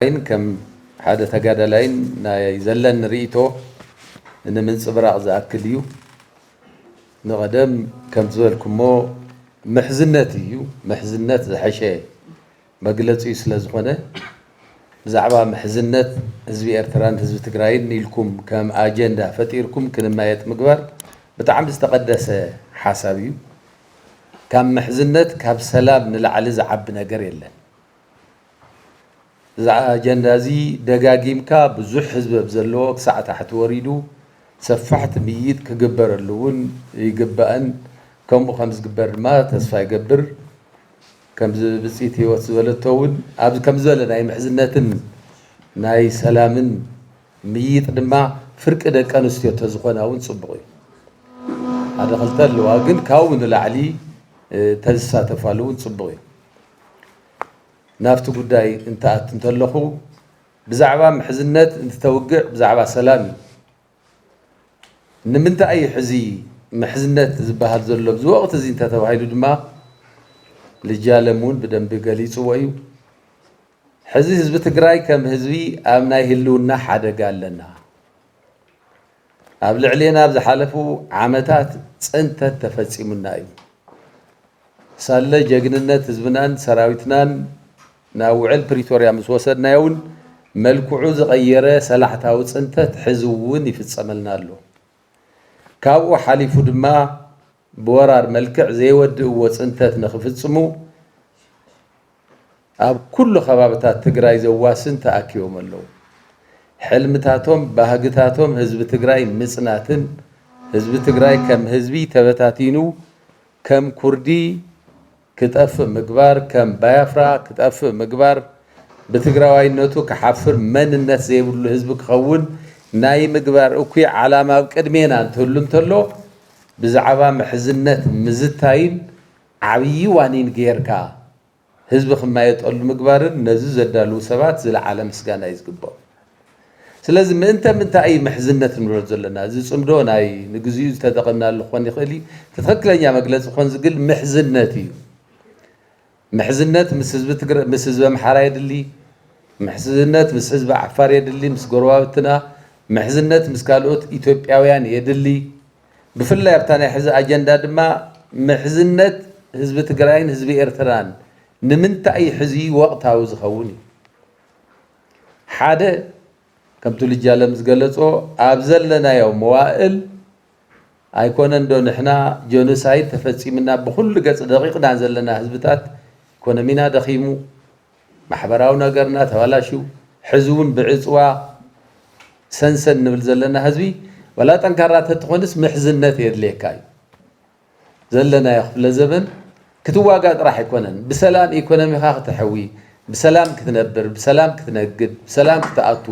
ትግራይን ከም ሓደ ተጋዳላይን ናይ ዘለኒ ርእይቶ ንምንጽብራቕ ዝኣክል እዩ። ንቐደም ከም ዝበልኩሞ ምሕዝነት እዩ። ምሕዝነት ዝሐሸ መግለጺ ስለ ዝኾነ ብዛዕባ ምሕዝነት ህዝቢ ኤርትራን ህዝቢ ትግራይን ኢልኩም ከም ኣጀንዳ ፈጢርኩም ክንመየጥ ምግባር ብጣዕሚ ዝተቐደሰ ሓሳብ እዩ። ካብ ምሕዝነት ካብ ሰላም ንላዕሊ ዝዓቢ ነገር የለን። እዚ ኣጀንዳ እዚ ደጋጊምካ ብዙሕ ህዝቢ ኣብ ዘለዎ ክሳዕ ታሕቲ ወሪዱ ሰፋሕቲ ምይይጥ ክግበረሉ እውን ይግባእን ከምኡ ከም ዝግበር ድማ ተስፋ ይገብር። ከምዚ ብፅኢት ህይወት ዝበለቶ እውን ኣብዚ ከም ዝበለ ናይ ምሕዝነትን ናይ ሰላምን ምይይጥ ድማ ፍርቂ ደቂ ኣንስትዮ ተዝኾና እውን ፅቡቕ እዩ። ሓደ ክልተ ኣለዋ፣ ግን ካብኡ ንላዕሊ ተዝሳተፋሉ እውን ፅቡቕ እዩ። ናብቲ ጉዳይ እንትኣቱ እንተለኹ ብዛዕባ ምሕዝነት እንትተውግዕ ብዛዕባ ሰላም እዩ። ንምንታይ እዩ ሕዚ ምሕዝነት ዝበሃል ዘሎ ኣብዚ ወቕቲ እዚ እንተተባሂሉ ድማ ልጃለም እውን ብደንቢ ገሊፅዎ እዩ። ሕዚ ህዝቢ ትግራይ ከም ህዝቢ ኣብ ናይ ህልውና ሓደጋ ኣለና። ኣብ ልዕሌና ኣብ ዝሓለፉ ዓመታት ፅንተት ተፈፂሙና እዩ። ሳለ ጀግንነት ህዝብናን ሰራዊትናን ናብ ውዕል ፕሪቶርያ ምስ ወሰድናዮ እውን መልክዑ ዝቐየረ ሰላሕታዊ ፅንተት ሕዚ እውን ይፍፀመልና ኣሎ። ካብኡ ሓሊፉ ድማ ብወራር መልክዕ ዘይወድእዎ ፅንተት ንኽፍፅሙ ኣብ ኩሉ ከባብታት ትግራይ ዘዋስን ተኣኪቦም ኣለዉ። ሕልምታቶም፣ ባህግታቶም ህዝቢ ትግራይ ምፅናትን ህዝቢ ትግራይ ከም ህዝቢ ተበታቲኑ ከም ኩርዲ ክጠፍእ ምግባር፣ ከም ባያፍራ ክጠፍእ ምግባር፣ ብትግራዋይነቱ ክሓፍር መንነት ዘይብሉ ህዝቢ ክኸውን ናይ ምግባር እኩይ ዓላማ ኣብ ቅድሜና እንትህሉ እንተሎ ብዛዕባ ምሕዝነት ምዝታይን ዓብዪ ዋኒን ገይርካ ህዝቢ ክማየጠሉ ምግባርን ነዚ ዘዳልዉ ሰባት ዝለዓለ ምስጋና እዩ ዝግብኦም። ስለዚ ምእንተ ምንታይ እዩ ምሕዝነት ንብሎ ዘለና? እዚ ፅምዶ ናይ ንግዚኡ ዝተጠቐምናሉ ክኾን ይኽእል እዩ። እቲ ትኽክለኛ መግለፂ ክኾን ዝግል ምሕዝነት እዩ። ምሕዝነት ምስ ህዝቢ ትግረ ምስ ህዝቢ ኣምሓራ የድሊ። ምሕዝነት ምስ ህዝቢ ዓፋር የድሊ፣ ምስ ጎረባብትና። ምሕዝነት ምስ ካልኦት ኢትዮጵያውያን የድሊ። ብፍላይ ኣብታ ናይ ሕዚ ኣጀንዳ ድማ ምሕዝነት ህዝቢ ትግራይን ህዝቢ ኤርትራን ንምንታይ እዩ ሕዚ ወቕታዊ ዝኸውን እዩ? ሓደ ከምቲ ልጃለም ዝገለጾ ኣብ ዘለናዮ መዋእል ኣይኮነን ዶ ንሕና ጀኖሳይድ ተፈጺምና ብኹሉ ገጽ ደቒቕና ዘለና ህዝብታት ኢኮኖሚና ደኺሙ፣ ማሕበራዊ ነገርና ተባላሽዩ፣ ሕዚ እውን ብዕጽዋ ሰንሰን ንብል ዘለና ህዝቢ ዋላ ጠንካራ ተትኾንስ ምሕዝነት የድልየካ እዩ። ዘለናዮ ክፍለ ዘበን ክትዋጋእ ጥራሕ ኣይኮነን፣ ብሰላም ኢኮኖሚኻ ክተሕዊ፣ ብሰላም ክትነብር፣ ብሰላም ክትነግድ፣ ብሰላም ክትኣቱ፣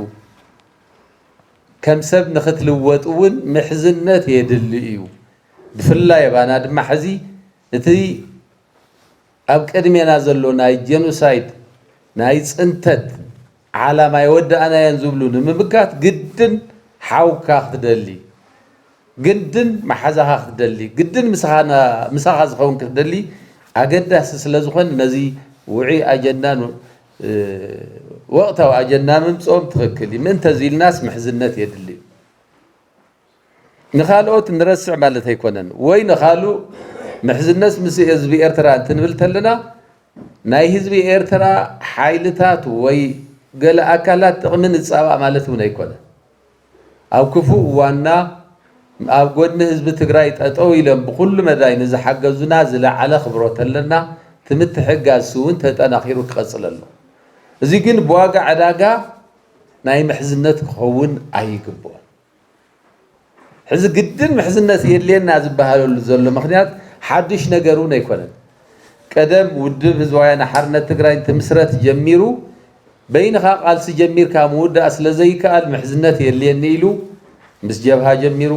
ከም ሰብ ንኽትልወጥ እውን ምሕዝነት የድሊ እዩ። ብፍላይ ኣባና ድማ ሕዚ እቲ ኣብ ቅድሜና ዘሎ ናይ ጀኖሳይድ ናይ ፅንተት ዓላማ የወዳእናዮን ዝብሉ ንምምካት ግድን ሓውካ ክትደሊ፣ ግድን መሓዛኻ ክትደሊ፣ ግድን ምሳኻ ና- ምሳኻ ዝኸውን ክትደሊ ኣገዳሲ ስለ ዝኾነ ነዚ ውዑይ ኣጀንዳን እ፣ ወቕታዊ ኣጀንዳ ምምፅኦም ትኽክል እዩ። ምእንተ እዚ ኢልናስ ምሕዝነት የድሊ እዩ። ንኻልኦት ንረስዕ ማለት ኣይኮነን። ወይ ንኻልእ ምሕዝነት ምስ ህዝቢ ኤርትራ እንትንብል ተለና ናይ ህዝቢ ኤርትራ ሓይልታት ወይ ገለ ኣካላት ጥቕሚ ንፃባእ ማለት እውን ኣይኮነን። ኣብ ክፉእ እዋንና ኣብ ጎድኒ ህዝቢ ትግራይ ጠጠው ኢሎም ብኹሉ መዳይ ንዝሓገዙና ዝለዓለ ክብሮት ኣለና። እቲ ምትሕግጋዝ እውን ተጠናኺሩ ክቐፅል ኣለዎ። እዚ ግን ብዋጋ ዕዳጋ ናይ ምሕዝነት ክኸውን ኣይግብኦን። ሕዚ ግድን ምሕዝነት የድልየና ዝበሃለሉ ዘሎ ምኽንያት ሓዱሽ ነገር እውን ኣይኮነን። ቀደም ውድብ ህዝባውያን ሓርነት ትግራይ እንትምስረት ጀሚሩ በይንኻ ቃልሲ ጀሚርካ ምውዳእ ስለ ዘይከኣል ምሕዝነት የድልየኒ ኢሉ ምስ ጀብሃ ጀሚሩ፣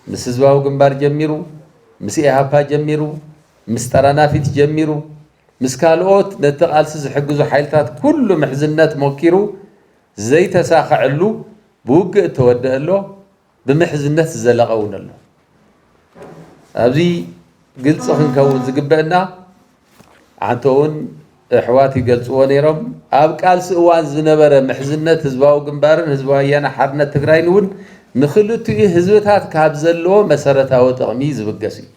ምስ ህዝባዊ ግንባር ጀሚሩ፣ ምስ ኢሃፓ ጀሚሩ፣ ምስ ጠራናፊት ጀሚሩ፣ ምስ ካልኦት ነቲ ቃልሲ ዝሕግዙ ሓይልታት ኩሉ ምሕዝነት ሞኪሩ ዘይተሳኸዐሉ ብውግእ እተወደአ ኣሎ። ብምሕዝነት ዝዘለቐ እውን ኣሎ። ኣብዚ ግልፂ ክንከውን ዝግበአና ኣንተ እውን ኣሕዋት ይገልጽዎ ነይሮም። ኣብ ቃልሲ እዋን ዝነበረ ምሕዝነት ህዝባዊ ግንባርን ህዝባዊ ወያነ ሓርነት ትግራይን እውን ንክልቲኡ ህዝብታት ካብ ዘለዎ መሰረታዊ ጥቕሚ ዝብገስ እዩ።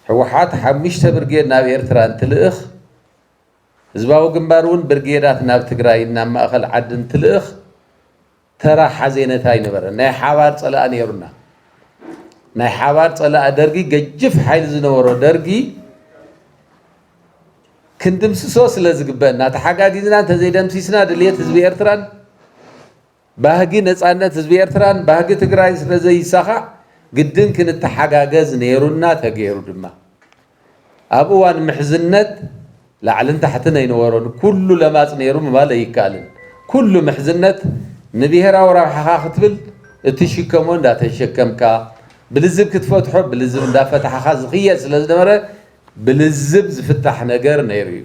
ህወሓት ሓሙሽተ ብርጌድ ናብ ኤርትራ እንትልእኽ፣ ህዝባዊ ግንባር እውን ብርጌዳት ናብ ትግራይ ናብ ማእኸል ዓዲ እንትልእኽ፣ ተራ ሓዜነታ ኣይነበረን። ናይ ሓባር ጸላኢ ነይሩና። ናይ ሓባር ጸላኢ ደርጊ፣ ገጅፍ ሓይሊ ዝነበሮ ደርጊ፣ ክንድምስሶ ስለ ዝግበእና፣ ተሓጋጊዝና እንተዘይደምሲስና፣ ድልየት ህዝቢ ኤርትራን ባህጊ ነጻነት ህዝቢ ኤርትራን ባህጊ ትግራይን ስለ ዘይሳኻዕ፣ ግድን ክንተሓጋገዝ ነይሩና፣ ተገይሩ ድማ። ኣብ እዋን ምሕዝነት ላዕልን ታሕትን ኣይነበሮን። ኩሉ ለማጽ ነይሩ ምባል ኣይከኣልን። ኩሉ ምሕዝነት ንብሄራዊ ረብሓኻ ክትብል እትሽከሞ እንዳተሸከምካ፣ ብልዝብ ክትፈትሖ ብልዝብ እንዳፈታሕኻ ዝኽየድ ስለ ዝነበረ፣ ብልዝብ ዝፍታሕ ነገር ነይሩ እዩ።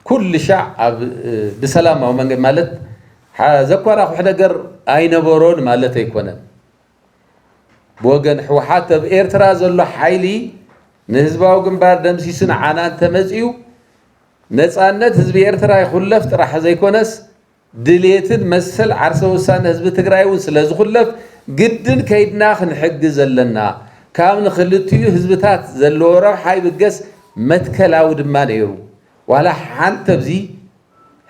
ኩሉ ሻዕ ኣብ፣ እ፣ ብሰላማዊ መንገዲ፣ ማለት፣ ሓ-፣ ዘኮራኹሕ ነገር ኣይነበሮን ማለት ኣይኮነን። ብወገን ህወሓት ኣብ ኤርትራ ዘሎ ሓይሊ ንህዝባዊ ግንባር ደምሲሱ ንዓና እንተመጺኡ፣ ነጻነት ህዝቢ ኤርትራ ይኹለፍ ጥራሕ ዘይኮነስ፣ ድሌትን መሰል ዓርሰ ውሳነ ህዝቢ ትግራይ እውን ስለ ዝኹለፍ፣ ግድን ከይድና ክንሕግዝ ኣለና። ካብ ንክልቲኡ ህዝብታት ዘለዎ ረብሓ ይብገስ፣ መትከላዊ ድማ ነይሩ። ዋላ ሓንቲ ኣብዚ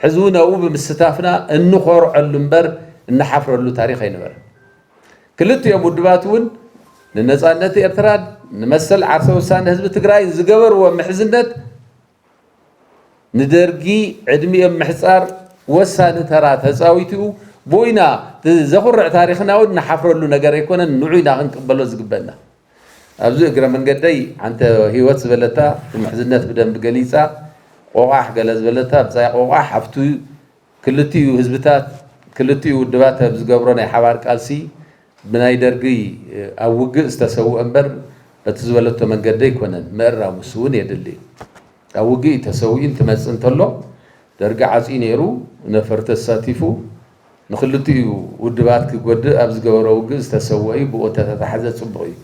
ሕዚ እውን ኣብኡ ብምስታፍና እንኾርዐሉ እምበር እንሓፍረሉ ታሪኽ ኣይነበረን። ክልቲኦም ውድባት እውን ንነጻነት ኤርትራን ንመሰል ዓርሰ ውሳነ ህዝቢ ትግራይን ዝገበርዎ ምሕዝነት ንደርጊ ዕድሚኦም ምሕጻር ወሳኒ ተራ ተጻዊቱ። ብኡ ኢና፣ እቲ ዘኹርዕ ታሪኽና እውን ንሓፍረሉ ነገር ኣይኮነን፣ ንዑ ኢና ክንቅበሎ ዝግበእና። ኣብዚ እግረ መንገደይ፣ ሓንቲ ህይወት ዝበለታ፣ እቲ ምሕዝነት ብደንቢ ገሊጻ፣ ቆቋሕ ገለ ዝበለታ፣ ብጻይ ቆቋሕ ኣብቲ ክልቲኡ ህዝብታት፣ ክልቲኡ ውድባት ኣብ ዝገብሮ ናይ ሓባር ቃልሲ፣ ብናይ ደርጊ ኣብ ውግእ ዝተሰውአ እምበር፣ እቲ ዝበለቶ መንገዲ ኣይኮነን። ምእራም፣ እሱ እውን የድሊ። ኣብ ውግእ እዩ ተሰዊኡ እንትመጽእ እንተሎ፣ ደርጊ ዓጽዩ ነይሩ፣ ነፈርቲ ኣሳቲፉ፣ ንክልቲኡ ውድባት ክጎድእ ኣብ ዝገበሮ ውግእ ዝተሰወአ እዩ። ብኡ እንተተታሕዘ ጽቡቕ እዩ።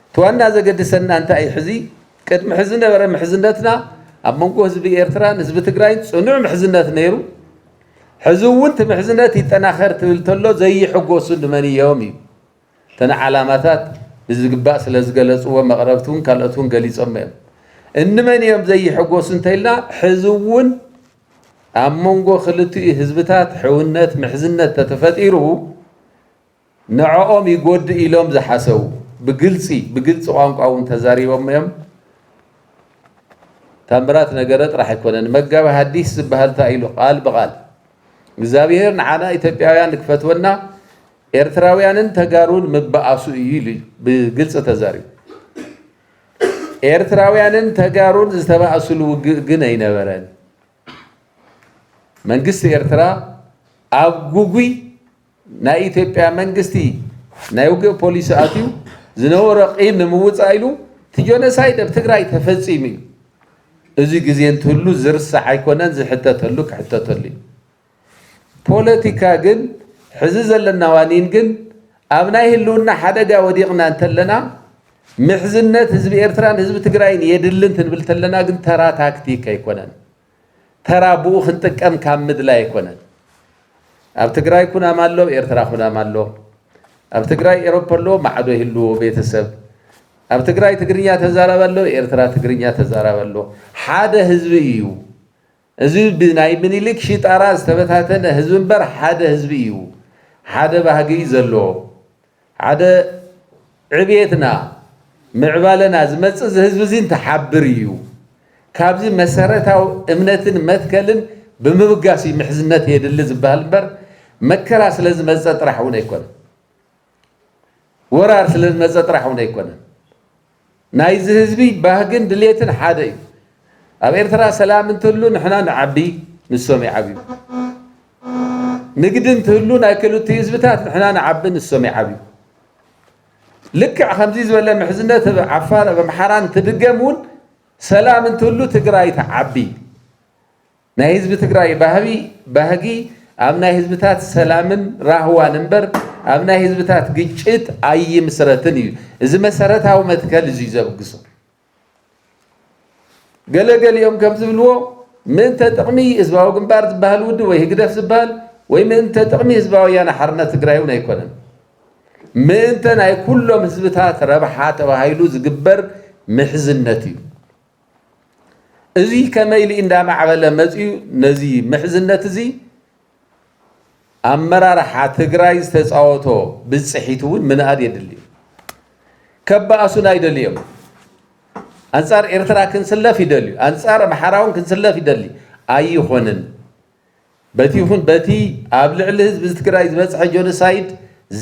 እቲ ዋና ዘገድሰና እንታይ እዩ? ሕዚ፣ ቅድሚ ሕዚ ነበረ ምሕዝነትና፣ ኣብ መንጎ ህዝቢ ኤርትራን ህዝቢ ትግራይን ጽኑዕ ምሕዝነት ነይሩ። ሕዚ እውን እቲ ምሕዝነት ይጠናኸር ትብል ተሎ ዘይሕጎሱ ንመን እዮም እዩ? እተን ዓላማታት ብዝግባእ ስለ ዝገለጽዎ፣ መቕረብቲ እውን ካልኦት እውን ገሊጾም እዮም። እንመን እዮም ዘይሕጎሱ እንተኢልና፣ ሕዚ እውን ኣብ መንጎ ክልቲኡ ህዝብታት ሕውነት፣ ምሕዝነት ተተፈጢሩ፣ ንዕኦም ይጎድእ ኢሎም ዝሓሰቡ፣ ብግልጺ፣ ብግልጺ ቋንቋ እውን ተዛሪቦም እዮም። ታምራት ነገረ ጥራሕ ኣይኮነን፣ መጋቢ ሐዲስ ዝበሃል እንታይ ኢሉ? ቃል ብቓል፣ እግዚኣብሔር ንዓና ኢትዮጵያውያን ንክፈትወና፣ ኤርትራውያንን ተጋሩን ምበኣሱ እዩ ኢሉ እዩ ብግልጺ ተዛሪቡ። ኤርትራውያንን ተጋሩን ዝተባእሱሉ ውግእ ግን ኣይነበረን። መንግስቲ ኤርትራ ኣብ ጉጉይ ናይ ኢትዮጵያ መንግስቲ ናይ ውግእ ፖሊሲ ኣትዩ፣ ዝነበሮ ቂም ንምውጻእ ኢሉ፣ እቲ ጆኖሳይድ ኣብ ትግራይ ተፈጺሙ እዩ። እዚ ግዜ እንትህሉ ዝርሳዕ ኣይኮነን፣ ዝሕተተሉ ክሕተተሉ እዩ። ፖለቲካ ግን፣ ሕዚ ዘለና ዋኒን ግን፣ ኣብ ናይ ህልውና ሓደጋ ወዲቕና እንተለና፣ ምሕዝነት ህዝቢ ኤርትራን ህዝቢ ትግራይን የድልን ትንብል ተለና ግን፣ ተራ ታክቲክ ኣይኮነን። ተራ ብኡ ክንጥቀም ካብ ምድላይ ኣይኮነን። ኣብ ትግራይ ኩናማ ኣሎ፣ ኤርትራ ኩናማ ኣሎ። ኣብ ትግራይ ኤሮፓ ኣሎ፣ ማዕዶ ይህልዎ ቤተሰብ። ኣብ ትግራይ ትግርኛ ተዛራቢ ኣሎ፣ ኤርትራ ትግርኛ ተዛራቢ ኣሎ። ሓደ ህዝቢ እዩ። እዚ ብናይ ምኒልክ ሽጣራ ዝተበታተነ ህዝቢ እምበር፣ ሓደ ህዝቢ እዩ። ሓደ ባህጊ እዩ ዘለዎ። ሓደ ዕብየትና፣ ምዕባለና ዝመጽእ፣ እዚ ህዝቢ እዚ እንትሓብር እዩ። ካብዚ መሰረታዊ እምነትን መትከልን ብምብጋስ እዩ ምሕዝነት የድሊ ዝበሃል እምበር፣ መከራ ስለ ዝመጸ ጥራሕ እውን ኣይኮነን። ወራር ስለ ዝመጸ ጥራሕ እውን ኣይኮነን። ናይዚ ህዝቢ ባህግን ድሌትን ሓደ እዩ። ኣብ ኤርትራ ሰላም እንትህሉ ንሕና ንዓቢ፣ ንሶም ይዓብዩ። ንግዲ እንትህሉ ናይ ክልቲኡ ህዝብታት ንሕና ንዓቢ፣ ንሶም ይዓብዩ። ልክዕ ከምዚ ዝበለ ምሕዝነት ኣብ ዓፋር፣ ኣብ ኣምሓራ እንትድገም እውን፣ ሰላም እንትህሉ ትግራይ ትዓቢ። ናይ ህዝቢ ትግራይ ባህቢ፣ ባህጊ ኣብ ናይ ህዝብታት ሰላምን ራህዋን እምበር፣ ኣብ ናይ ህዝብታት ግጭት ኣይምስረትን እዩ። እዚ መሰረታዊ መትከል እዚ እዩ ዘብግሶ። ገለገሊኦም ከም ዝብልዎ ምእንተ ጥቕሚ ህዝባዊ ግንባር ዝበሃል ውድብ ወይ ህግደፍ ዝበሃል ወይ ምእንተ ጥቕሚ ህዝባዊ ወያነ ሓርነት ትግራይ እውን ኣይኮነን። ምእንተ ናይ ኩሎም ህዝብታት ረብሓ ተባሂሉ ዝግበር ምሕዝነት እዩ። እዚ ከመይ ኢሉ እንዳማዕበለ መፅዩ ነዚ ምሕዝነት እዚ ኣመራርሓ ትግራይ ዝተፃወቶ ብፅሒት እውን ምንኣድ የድሊ እዩ። ከባእሱና ይደልዮም። ኣንፃር ኤርትራ ክንስለፍ ይደልዩ፣ ኣንፃር ኣምሓራውን ክንስለፍ ይደሊ ኣይኾንን። በቲ ይኹን በቲ ኣብ ልዕሊ ህዝቢ ትግራይ ዝበፅሐ ጆኖሳይድ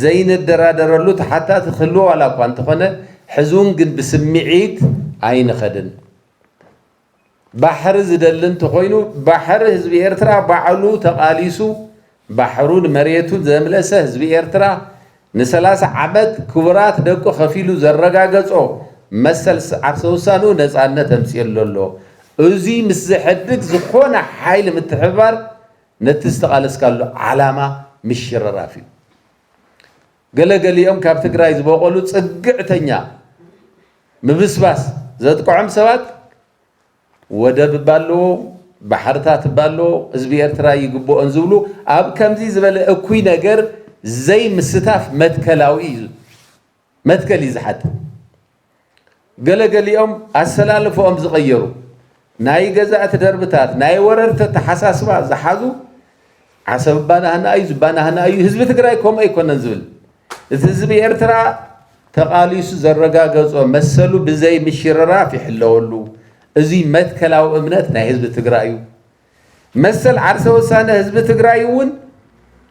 ዘይንደራደረሉ ተሓታቲ ክህልዎ ዋላ እኳ እንተኾነ ሕዚ እውን ግን ብስምዒት ኣይንኸድን። ባሕሪ ዝደሊ እንተኾይኑ ባሕሪ ህዝቢ ኤርትራ ባዕሉ ተቓሊሱ ባሕሩን መሬቱን ዘምለሰ ህዝቢ ኤርትራ ንሰላሳ ዓመት ክቡራት ደቁ ከፊሉ ዘረጋገጾ መሰል ዓርሰ ውሳንኡ ነጻነት ኣምጺእሉ ኣሎ። እዚ ምስ ዘሐድግ ዝኾነ ሓይሊ ምትሕብባር ነቲ ዝተቓለስካሉ ዓላማ ምሽርራፍ እዩ። ገለገሊኦም ካብ ትግራይ ዝበቆሉ ጽግዕተኛ ምብስባስ ዘጥቅዖም ሰባት ወደብ እባ ኣለዎ፣ ባሕርታት እባ ኣለዎ፣ ህዝቢ ኤርትራ ይግብኦን ዝብሉ ኣብ ከምዚ ዝበለ እኩይ ነገር ዘይምስታፍ መትከላዊ እዩ። መትከል እዩ ዝሓትት። ገለገሊኦም ኣሰላልፈኦም ዝቐየሩ ናይ ገዛእቲ ደርብታት ናይ ወረርቲ ኣተሓሳስባ ዝሓዙ ዓሰብ እባ ናህና እዩ፣ ዝባ ናህና እዩ፣ ህዝቢ ትግራይ ከምኡ ኣይኮነን ዝብል እቲ ህዝቢ ኤርትራ ተቓሊሱ ዘረጋገጾ መሰሉ ብዘይ ምሽርራፍ ይሕለወሉ። እዚ መትከላዊ እምነት ናይ ህዝቢ ትግራይ እዩ። መሰል ዓርሰ ውሳነ ህዝቢ ትግራይ እውን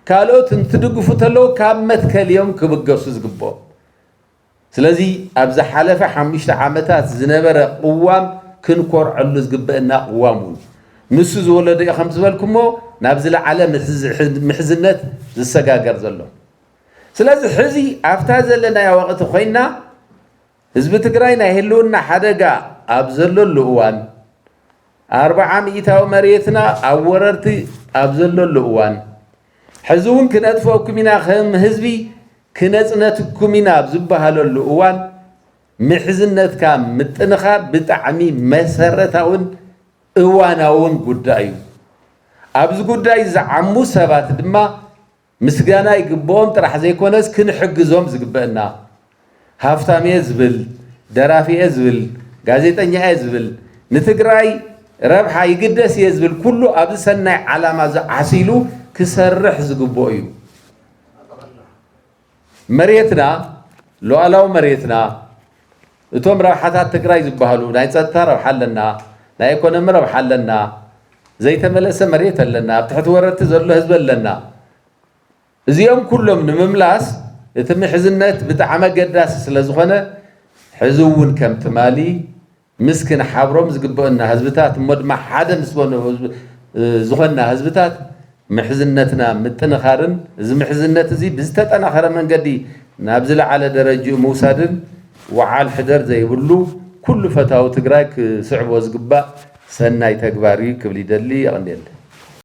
ካልኦት እንትድግፉ ተለዉ ካብ መትከል እዮም ክብገሱ ዝግብኦም። ስለዚ ኣብ ዝሓለፈ ሓሙሽተ ዓመታት ዝነበረ ቅዋም ክንኮርዐሉ ዝግበአና ቅዋም እውን ንሱ ዝወለዶ እዩ ከም ዝበልኩሞ ናብ ዝለዓለ ምሕዝ- ምሕዝነት ዝሰጋገር ዘሎ። ስለዚ ሕዚ ኣብታ ዘለናያ ወቕቲ ኮይና ህዝቢ ትግራይ ናይ ህልውና ሓደጋ ኣብ ዘለሉ እዋን ኣርብዓ ሚእታዊ መሬትና ኣብ ወረርቲ ኣብ ዘለሉ እዋን ሕዚ እውን ክነጥፈኩም ኢና ከም ህዝቢ ክነፅነትኩም ኢና ኣብ ዝበሃለሉ እዋን ምሕዝነትካ ምጥንኻር ብጣዕሚ መሰረታውን እዋናውን ጉዳይ እዩ። ኣብዚ ጉዳይ ዝዓሙ ሰባት ድማ ምስጋና ይግብኦም ጥራሕ ዘይኮነስ ክንሕግዞም ዝግበአና ሃፍታም እየ ዝብል፣ ደራፊ እየ ዝብል፣ ጋዜጠኛ እየ ዝብል፣ ንትግራይ ረብሓ ይግደስ እየ ዝብል ኩሉ ኣብዚ ሰናይ ዓላማ እዚ ዓሲሉ ክሰርሕ ዝግብኦ እዩ። መሬትና፣ ሉዓላዊ መሬትና፣ እቶም ረብሓታት ትግራይ ዝበሃሉ ናይ ፀጥታ ረብሓ ኣለና፣ ናይ ኢኮኖሚ ረብሓ ኣለና፣ ዘይተመለሰ መሬት ኣለና፣ ኣብ ትሕቲ ወረርቲ ዘሎ ህዝቢ ኣለና። እዚኦም ኩሎም ንምምላስ እቲ ምሕዝነት ብጣዕሚ ኣገዳሲ ስለ ዝኾነ ሕዚ እውን ከም ትማሊ ምስ ክንሓብሮም ዝግበአና ህዝብታት እሞ ድማ ሓደ ምስ ዝኾኑ ህዝብ- ዝኾንና ህዝብታት ምሕዝነትና ምጥንኻርን እዚ ምሕዝነት እዚ ብዝተጠናኸረ መንገዲ ናብ ዝለዓለ ደረጅኡ ምውሳድን ወዓል ሕደር ዘይብሉ ኩሉ ፈታዊ ትግራይ ክስዕቦ ዝግባእ ሰናይ ተግባር እዩ ክብል ይደሊ። የቐንየለይ።